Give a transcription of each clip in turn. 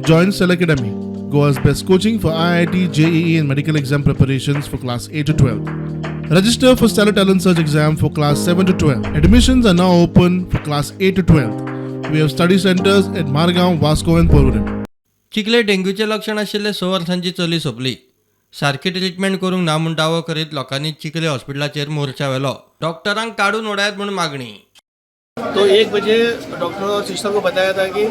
Join Cell Academy, Goa's best coaching for IIT, JEE, and medical exam preparations for class 8 to 12. Register for Stellar Talent Search exam for class 7 to 12. Admissions are now open for class 8 to 12. We have study centers at Margaon, Vasco, and Porvorim. चिखले डेंग्यूचें लक्षण आशिल्ले स वर्सांची चली सोंपली. सारकी treatment करूंक ना म्हूण दावो करीत लोकांनी चिखले हॉस्पिटलाचेर मोर्चा व्हेलो. डॉक्टरांक काडून उडयात म्हूण मागणी. तो 1 बजे डॉक्टर और सिस्टर को बताया था कि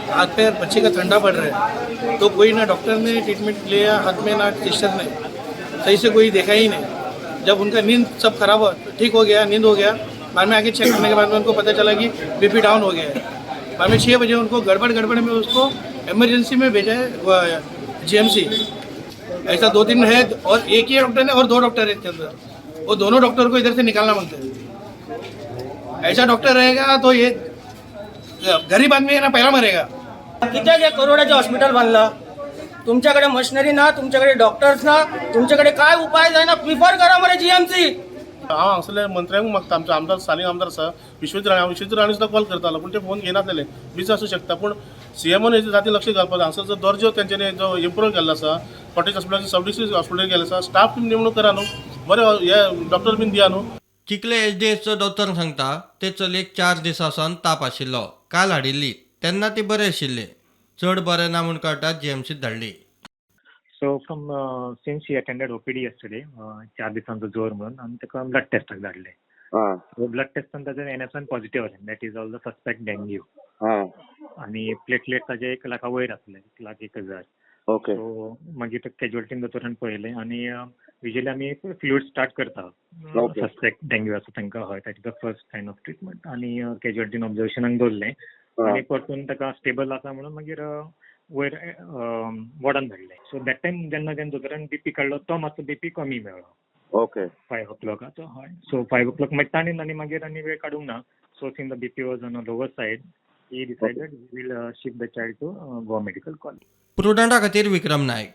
हाथ पैर बच्चे का ठंडा पड़ रहा है। तो कोई ना डॉक्टर ने ट्रीटमेंट लिया हाथ में, ना सिस्टर ने। सही से कोई देखा ही नहीं। जब उनका नींद सब खराब हो, ठीक हो गया, नींद हो गया, बाद में आके चेक करने के बाद में उनको पता चला कि बीपी डाउन हो गया है। बाद में 6 बजे उनको गड़बड़ गड़बड़ में उसको इमरजेंसी में भेजा है जीएमसी। ऐसा दो तीन है और एक ही डॉक्टर ने और दो डॉक्टर है इसके अंदर। वो दोनों डॉक्टर को इधर से निकालना मांगते हैं। ऐसा डॉक्टर रहेगा तो ये गरीब आदमी है ना, पहला मरेगा। कित्याक हे करोडाचें हॉस्पिटल बांदलां? तुमच्याकडे मशिनरी ना, तुमच्याकडे डॉक्टर्स ना, तुमच्याकडे काय उपाय जायना। प्रिफर करा मरे जीएमसी। हांव हांगसरले मंत्र्यांक मागता। आमचो आमदार, स्थानीक आमदार आसा विश्वजीत राणे, हांव विश्वजीत राणे सुद्दां कॉल करतालो, पूण ते फोन घेयनासलेले। बिजी आसूं शकता, पूण सीएमओन हेजे जाती लक्ष घालपाक जाय। हांगसर जो दर्जो तेंच्यांनी जो इम्प्रूव केल्लो आसा, कॉटेज हॉस्पिटलाचे सब डिस्ट्रिक्ट हॉस्पिटल केल्लें आसा, स्टाफ नेमणूक करा न्हू, बरे हे डॉक्टर बीन दिया न्हू। चिखले एसडीएचचो दोतोर सांगता, ते चलयेक 4 दिसां सावन ताप आशिल्लो। काल हाडिल्ली तेन्ना ती बरें आशिल्लें। चड बरें ना म्हूण कळटात जीएमसीत धाडली। So from since she attended OPD yesterday, 4 दिसांचो जोर म्हणून आमी ताका ब्लड टेस्टाक धाडले। सो ब्लड टेस्टान ताजें एनएस1 पॉझिटिव्ह आयलें, that is all the suspect dengue. आनी प्लेटलेट ताजे 1 लाखा वयर आसले, 1,01,000। सो मागीर ते कॅज्युअल्टीन दोतोरान पळयलें आनी युजली आमी फ्लुइड स्टार्ट करता। सस्पेक्ट डेंग्यू आसा तांकां, हय, that is the first line of treatment. आनी कॅज्युअल्टीन ऑब्जर्वेशनाक दवरलें आनी परतून ताका स्टेबल आसा म्हणून मागीर वयर वॉर्डान धाडलें। सो that time जेन्ना जेन्ना दोतोरान बीपी काडलो, तो मातसो बीपी कमी मेळ्ळो। 5 ओ क्लॉकाचो, हय। सो 5 ओ क्लॉक मागीर ताणें आनी मागीर आनी वेळ काडूंक ना। So since the BP was on a lower side, he decided will shift the child to Goa Medical College. प्रुडंटा खातीर विक्रम नायक।